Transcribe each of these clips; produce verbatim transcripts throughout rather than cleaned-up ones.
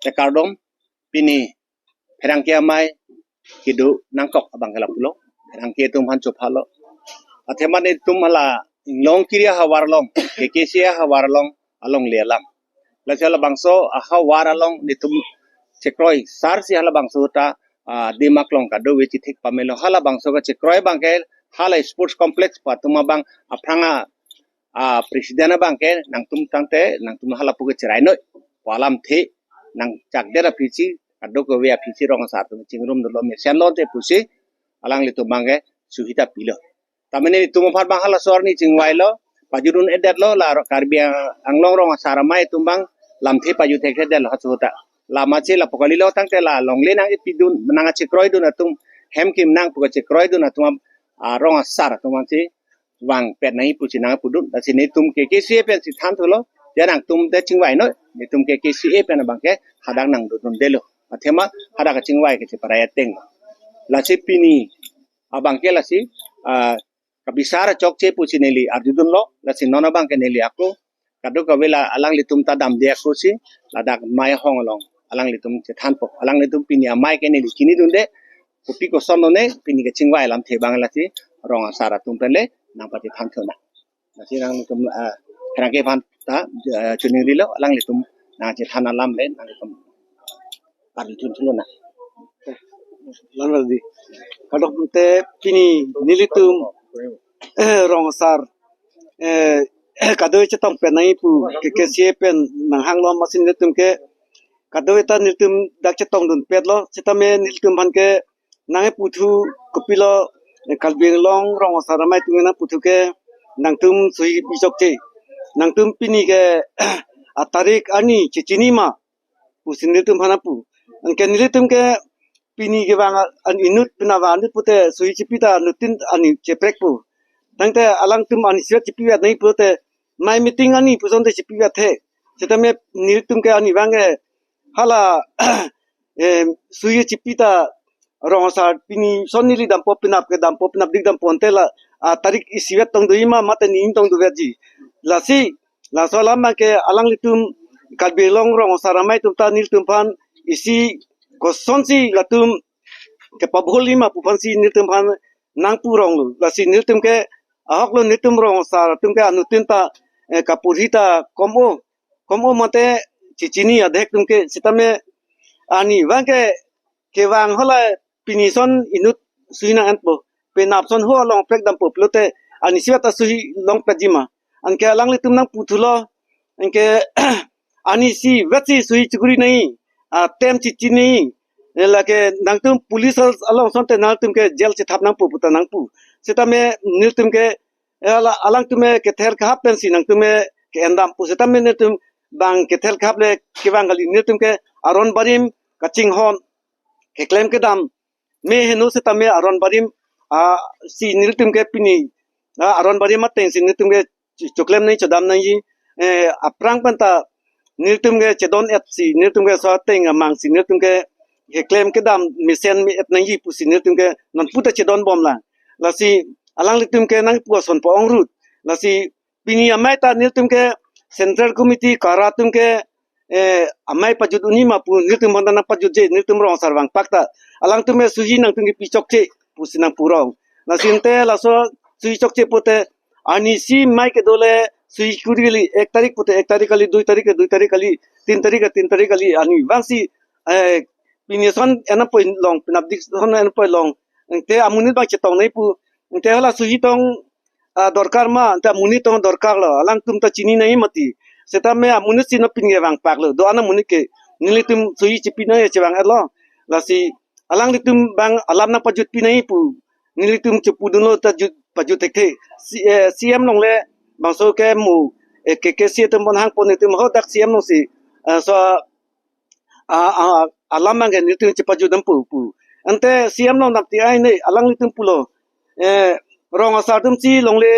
Te kardom, pini pherangke amei kedo nangkok abang ke lapulo. Pherangke atum aphan chophalo. Athema netum hala Inglongkiri ahavar along, K K C A ahavar along, alongle alam. Lasi halabangso ahavar along netum chekroi sar si halabangso ta, ah, Dimak along kadokave chithek pamelo. Halabangso kachekroi abang ke hala sports complex pu atum abang aphrang a, ah, president abang ke nangtum tangte nangtum hala pu ke cherai noi pu alamthe nangchakdet aphi si, kadokave aphi si rong asar atum chingrum dolo, mesen lote pusi alanglitum abang ke suhita pilo. Tamane netum aphan abang halaso arni chingvailo, pajutdun-edetlo la Karbi Anglong rong asar amei atum abang lamthe pajut thekthedetlo halaso ta. Lama che lapu kalilo tangte la longle nangpidun, nangchekroidun atum, hem kim nang pu kachekroidun atum, ah, rong asar atum abang si vangpet nangji pusi nangpudun. Lasi netum K K C A pen si thanthulo, ya nangtum te chingvai noi, netum K K C A pen abang ke hadak nangdodundelo. Athema hadak kachingvai ke cheparai ateng. Lasi pini abang ke lasi, ah, kabisar chokche pusi neli arjudunlo, lasi non abang ke neli ako kadokave la alanglitum ta damde ako si ladak amei ahong along alanglitum chethanpo. Alanglitum pini amei ke neli chinidunde, kopi koson lone pini kachingvai alamthe abang lasi rong asar atum pen le nangpachethanthu nang. Lasi nangtum, ah, pherangke aphan ta, ah, chuning rilo, alanglitum nangchethan alam le nangtum arjudun thulo nang. Lanwar di. Kadokave te pini nelitum, eh, rong asar, eh, kadokave chetongpet nangji pu K K C A pen nanghanglo, amatsi nelitum ke kadokave ta nelitum dak chetongdunpetlo. Sitame nelitum aphan ke nangputhu kopilo, eh, Karbi Anglong rong asar amei atum nangputhu ke nangtum suhi pi chokche. Nangtum pini ke atarik arni chechini ma pusi nelitum aphan pu. Anke nelitum ke pini kevang an inut, pini vang inut pute suhi chipi ta inut tin ani cheprek pu. Tangte alangtum ani sivet chipivet nangji pute amei meeting ani puson te chipivet the. Sitame nelitum ke ani vang ke hala, eh, suhi chipi ta rong asar pini son neli dampo, penap ke dampo, penapdik dampo ante la, ah, tarik isivet tongdoji ma, mate ni tongdoverji. Lasi laso alam abang ke alanglitum Karbi Anglong rong asar amei atum ta nelitum aphan isi kosonsi latum kepabhulji ma pu aphansi nelitum aphan nangpu ronglo. Lasi nelitum ke ahoklo, nelitum rong asar atum ke inut tin ta, eh, kapurhi ta kom-o, kom-o mate chechini adhek atum ke. Sitame ani vang ke kevang hala pini son inut suhi nang-enpo, penap son ho along prek dampo pulote ani sivet ta suhi longpetji ma. Anke alanglitum nangputhulo, anke ani sivet si suhi chikuri nangji, ah, tem chichi nangji, eh, lake nangtum police al-, along asonte nangtum ke jail chethap nangpo pu ta nangpu. Sitame nelitum ke, eh, ala-, alangtum ke kether kehap pensi nangtum ke ke-endam pu. Sitame nelitum abang kether kehap le kevang kali, nelitum ke aron barim kachinghon, keklem kedam me heno sitame aron barim, ah, si nelitum ke pini, ah, aron barim ateng si nelitum ke chu-, choklem nangji, chodam nangji, eh, aphrang pen ta nelitum ke chedon-et si nelitum ke so ateng amang si nelitum ke keklem kedam mesen me-et nangji pusi nelitum ke nonpu ta chedonbomlang. Lasi alanglitum ke nangpu ason pa-ong rut. Lasi pini amei ta nelitum ke Central Committee KARA atum ke, eh, amei pajut unji ma pu nelitum aphan ta nangpajutje, nelitum rong asar vangpak ta. Alangtum ke suhi nangtum ke pi chokche pusi nangpu rong. Lasi ante laso suhi chokche pute ani si amei kedo le suhi kuri kali, ek tarik pute ek tarik kali, dui tarik ke dui tarik kali, tin tarik ke tin tarik kali, ani vangsi, eh, pini son enapoi long, penapdik son enapoi long. Ante amonit abang chetong nangji pu. Ante hala suhi tong, ah, dorkar ma, ante amonit tong dorkarlo. Alangtum ta chini nangji mati. Sitame amonit si non pini ke vangpaklo. Do-an amonit ke nelitum suhi chipi nangji chevang-etlo. Lasi alanglitum abang alam nangpajutpi nangji pu nelitum chepudunlo ta jut, pajut thekthe. Si, eh, C M along le bangso ke mo, eh, K K C A atum pon hangpon, netum hadak C M along si, eh, so a, a, alam abang ke nelitum chepajut dampo pu. Ante C M along dam ti ai ne alanglitum pulo, eh, rong asar atum si longle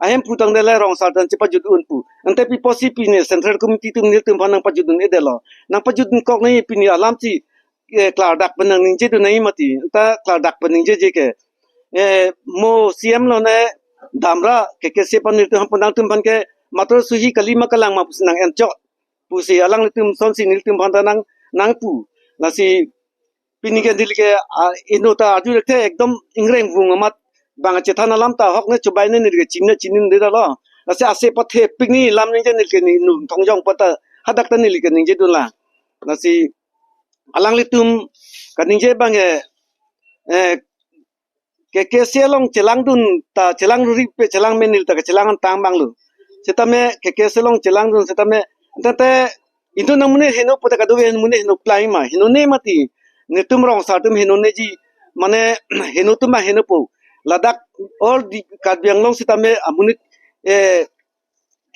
ahemphu tangdet le rong asar atum chepajut un pu. Ante pi apotsi pini Central Committee atum nelitum aphan nangpajutdun-edetlo. Nangpajutdun kok nangji, pini alam si, eh, klardak pen nangningjedun nangji mati. Anta klardak pen ningjeje ke, eh, mo C M along ne damra K K C A aphan nelitum aphan, nangtum aphan ke matro suhi kali ma kalang ma pusi nang-enchot pusi alanglitum sonsi nelitum aphan ta nang, nangpu. Lasi pini ke neli ke, ah, inut ta arju thekthe ekdom ingreng vung amat bang chethan alam ta ahok ne chubai ne neli ke chini chinine detlo. Lasi ase pathe pini lam ningje neli ke ni nu thongjong pata hadak ta neli ke ningje dunlang. Lasi alanglitum kaningje abang ke, eh, K K C along chelangdun ta chelang ruri pe chelang menil ta chelang tang abang lo. Setame K K C along chelangdun setame tete inut amonit heno pute kadokave amonit heno klai ma, henone mati. Netum rong asar atum henoneji, mane heno atum ma henopo. Ladak all the Karbi Anglong setame amonit, eh,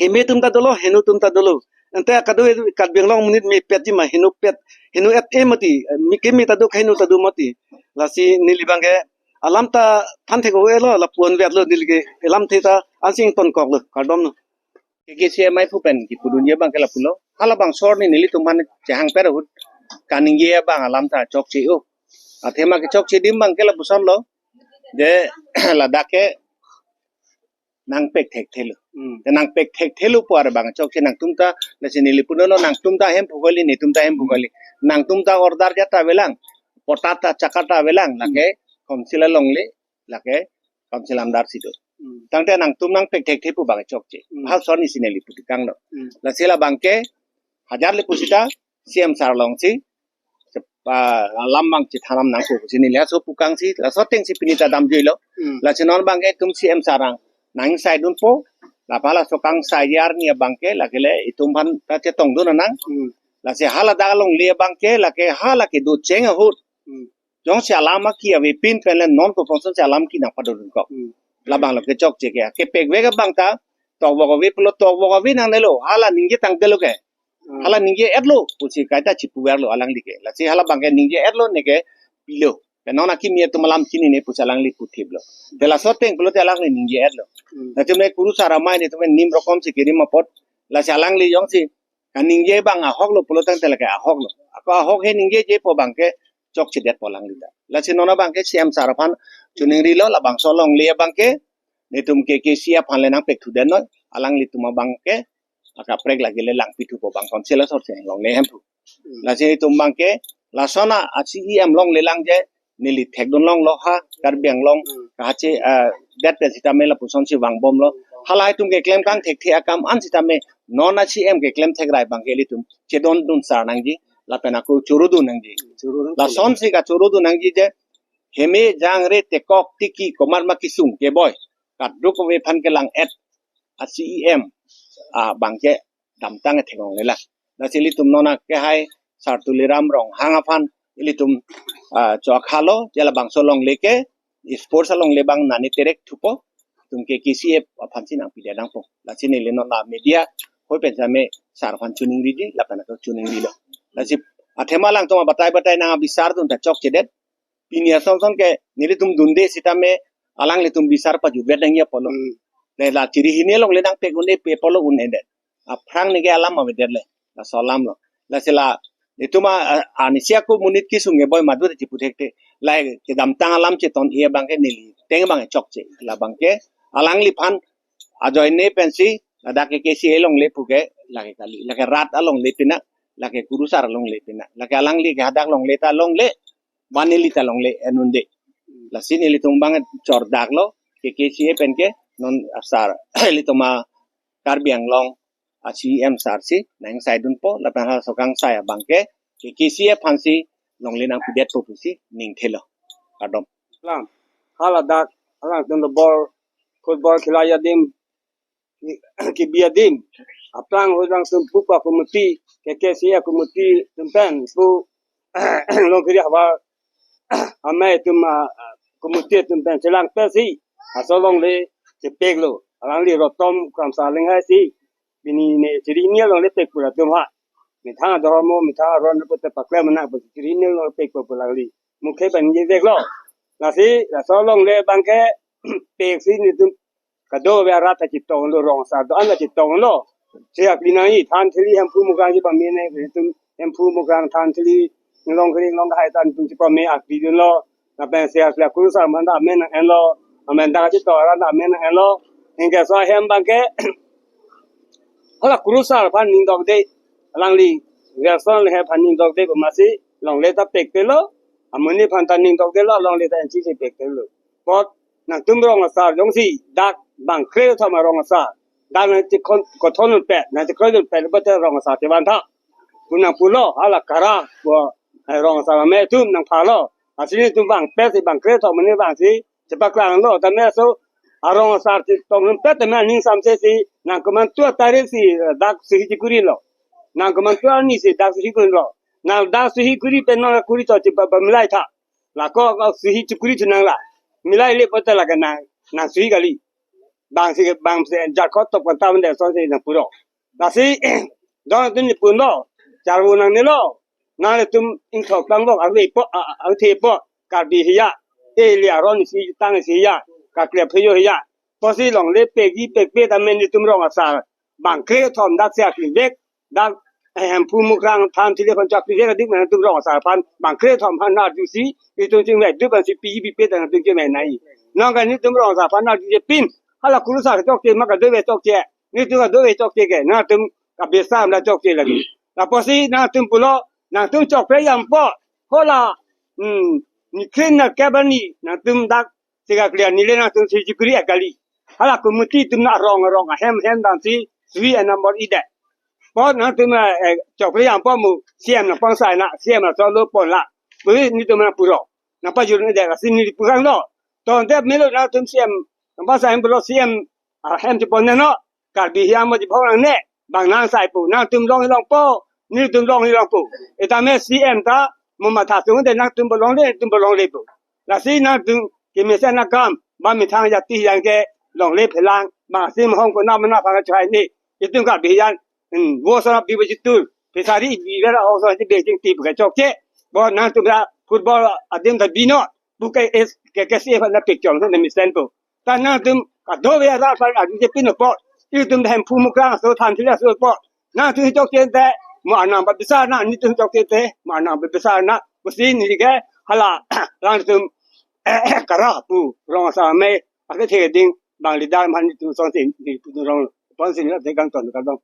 heme atum ta dolo, heno atum ta dolo. Ante kadokave Karbi Anglong amonit mepetji ma, henopet, heno-et-e mati, me keme ta do, kaheno ta do mati. Lasi neli abang ke alam ta than thek-o-elo, lapu-an vetlo, neli ke alamthe ta ansi ingtonkoklo, kardom no. K K C amei aphu pen kipudunji abang ke lapulo. Halabangso arni nelitum aphan chehang per ahut kaningje abang alam ta chokche-o. Athema kechokche adim abang ke lapusonlo. Je ladak ke nangpek thekthelo. Hmm. Te nangpek thekthelo pu abang chokche nangtum ta, lasi neli punon lo nangtum ta Hemphu kali, netum ta Hemphu kali. Nangtum ta order jat ta avelang, patta ta chakar ta avelang, lake council alongle, lake council amdar si do. Hmm. Tangte nangtum nangpek thekthe pu abang chokche. Hmm. Hal son isi neli putikanglo. Hmm. Lasi labang ke hajar le pusita C M sir alongsi, ah, alam abang chethan nangpo pusi neli laso pukangsi, laso atengsi pini ta damjuilo. Hmm. Lasi non abang ke itum C M sir ang nangsaidunpo, lapen laso kangsaiji arni abang ke, lake le itum aphan ta chetongdun nang. Hmm. Lasi haladak alongle abang ke, lake hala kedocheng ahut. Hmm. Jongsi alam aki avepin pen le non koposon si alam ki nangpadodunkok. Hmm. Labang lo kechokche ke. Kepekvek abang ta, tokvok ave pulo tokvok ave nangnelo. Hala ningje tangtelo ke. Hmm. Hala ningje-etlo pusi kaita chipuverlo alangli ke. Lasi halabang ke ningje-etlo neke pilo. Pen non akimi atum alam chinine pusi alangli puthiplo. Te laso ateng pulote alangli ningje-etlo. Hmm. Lasi me kurusar amei netum nim rokom si kirim apot. Lasi alangli jongsi kaningje abang ahoklo pulo tangte lake ahoklo. Ako ahok he ningjeje pu abang ke chokchedetpo alangli ta. Lasi non abang ke C M sir aphan chiningrilo, labangso alongle abang ke netum K K C aphan le nangpekthudetnon, alanglitum abang ke akaprek lake le langpithupo abang council asor si longle Hemphu. Hmm. Lasi itum abang ke lason a C E M longle lang je neli thekdunlonglo ha Karbi Anglong, hmm, kahache, ah, det pen sitame lapusonsi vangbomlo. Halahai atum keklem kangthekthe akam an sitame non a C M keklem thekrai abang ke ilitum chedondun sar nangji, lapen ako chorodun nangji. Chorodun. Lasonsi kachoro dun nangji je heme jangre tekok tiki komat ma kesung keboi kadokave aphan kelang-et a C E M abang ke damtang theklonglelang. Lasi ilitum non akehai sar Tuliram Ronghang aphan ilitum, ah, chokhalo, je labangso alongle ke sports alongle abang nani terek thupo, itum K K C A aphansi nangpidet nangpo. Lasi neli non la media hoi pen sitame sar aphan chiningriji, lapen ako chiningrilo. Lasi athema alangtum abatai batai nang abisar dun ta chokchedet. Pini asonson ke nelitum dunde sitame alanglitum bisar pajutvet nangji apotlo. Hmm. Ne la chiri hini alongle nangpek un-e pu apotlo un-edet. Aphrang neke alam avedetle. Laso alamlo. Lasi la netum a, a, anisi ako monit kesung keboi madu ta chiputhekthe. La kedamtang alam cheton-e abang ke neli ateng abang chokche. Labang ke alangliphan ajoine pensi ladak K K C A alongle puke lake kali. Lake rat alongle pina, lake kurusar alongle pina. Lake alangli ke hadak alongle ta alongle, ba neli ta longle enunde. Lasi nelitum abang chordaklo, K K C A pen ke non asar, ilitum a Karbi Anglong a C E M sar si nangsaidunpo, lapen halaso kangsai abang ke K K C A aphansi longle nangpidetpo pusi ningthelo. Kardom. Lang, haladak, alangtum lo ball, football khilai adim, ki-, kibi adim. Aplang hojang atum pupa committee, K K C A committee atum pen pu Longkiri havar amei atum, ah, committee atum pen chelang pensi laso alongle chepeklo. Alangli rotom kramsa aling hai si pini ne chiri hini alongle pek pu latum ha. Methang adhormo, methang aron pute paklem nang pu chiri hini alongle pek pu pu alangli mukhe pen ningje veklo. Lasi laso alongle abang ke peksi netum kadokave arat ta chetonglo, rong asar do-an ta chetonglo. Chehak pi nangji, than thili Hemphu Mukrang chepame ne, netum Hemphu Mukrang than thili, Longkiri Longkahai ta netum chepame akpi dunlo. Lapen chehak le kurusar aphan ta amen nang-enlo. Amen ta chetong arat ta amen nang-enlo. Anke laso ahem abang ke hala kurusar aphan ning dokde, alangli Gerson le aphan ning dokde pu masi longle ta pekte lo. Amonit aphan ta ning dokde lo, longle ta enchi si pekte lo. Apot nangtum rong asar jongsi dak bang kre thom arong asar, dak nangchekhon kothon un pet, nangchekhon un pet, bote rong asar chevan tha pu nangpulo, hala kara pu, eh, rong asar amei atum nangphalo. Lasi netum bang pet si bang kre thom amonit bang si chepaklang lo, tame laso arong asar chetong un pet tame aning samse si nangkemantu atarik si, eh, dak suhi chekuri lo. Nangkemantu arni si dak suhi kuri lo. Nang dak suhi kuri pen nang kuri to chepa ba milai tha. Lako, lako suhi chekuri thu nang la. Milai le pote lake nang, nang suhi kali. Bang si bang si jarkot top kanta mende son si nangpulo. Lasi, don atum ni pulo. Charvo nangne lo. Nanglitum ingthok tangvok arve po, a, a, angthe po. Karbi hiya. E le aron si tang si hiya. Kaklep hiyo hiya. Apotsi longle pegi pekpe tame netum rong asar bang kre thom dak si akli vek. Dak, eh, Hemphu Mukrang aphan thili aphan chak pije dik nangtum rong asar aphan bang kre thom aphan na jusi, itum chingvai dik aphan si piji pipe ta nangtum chingvai nai. Nangke netum rong asar aphan na jusi pin, hala kurusar chokche ma kadove chokche, netum kadove chokche ke, nangtum kabisa amla chokche lagi. Lapusi nangtum pulo, nangtum chokpre yampo, hala, hmm, ni krin na kebani, nangtum dak Tiga clear nile nangtum si chekuri akali. Hala committee atum na rong rong ahem hem dam si sui a number ida. Apot nangtum, eh, chokpre yampo mu C M nangpangsai na, C M na solo pon la. Pui netum na puro. Nangpajur ne dek si neli purang lo. Ton dep melo nangtum C M nangpangsai hem pulo C M, ah, hem chepon ne no. Karbi hiya mo chepon nangne. Bang nangsai pu. Nangtum longle longpo. Netum longle longpo. Etame C M ta mo matha sung de nangtum bo longle, netum bo longle pu. Lasi nangtum kemesen akam, ba methang jati yang ke longle phelang, ba si mahong ko nam na phang chai ni. Itum Karbi hiyan, hmm, wo sana bibo jitul. Pesari bi vera ong sana ti bejing ti buka chokche. Bo nangtum ya football adim ta bino. Buka es ke ke si na picture na mesen po. Ta nangtum kadove ra pa adu je pin po. Itum Hemphu Mukrang aso than thila aso po. Nangtum chokche te, mo anang pa bisa na, netum chokche te, mo anang pa bisa na. Pusi neli ke hala nangtum kara pu rong asar amei, ake the ding bang leader man netum song si neli pu rong, pon si neli te kangton kardom.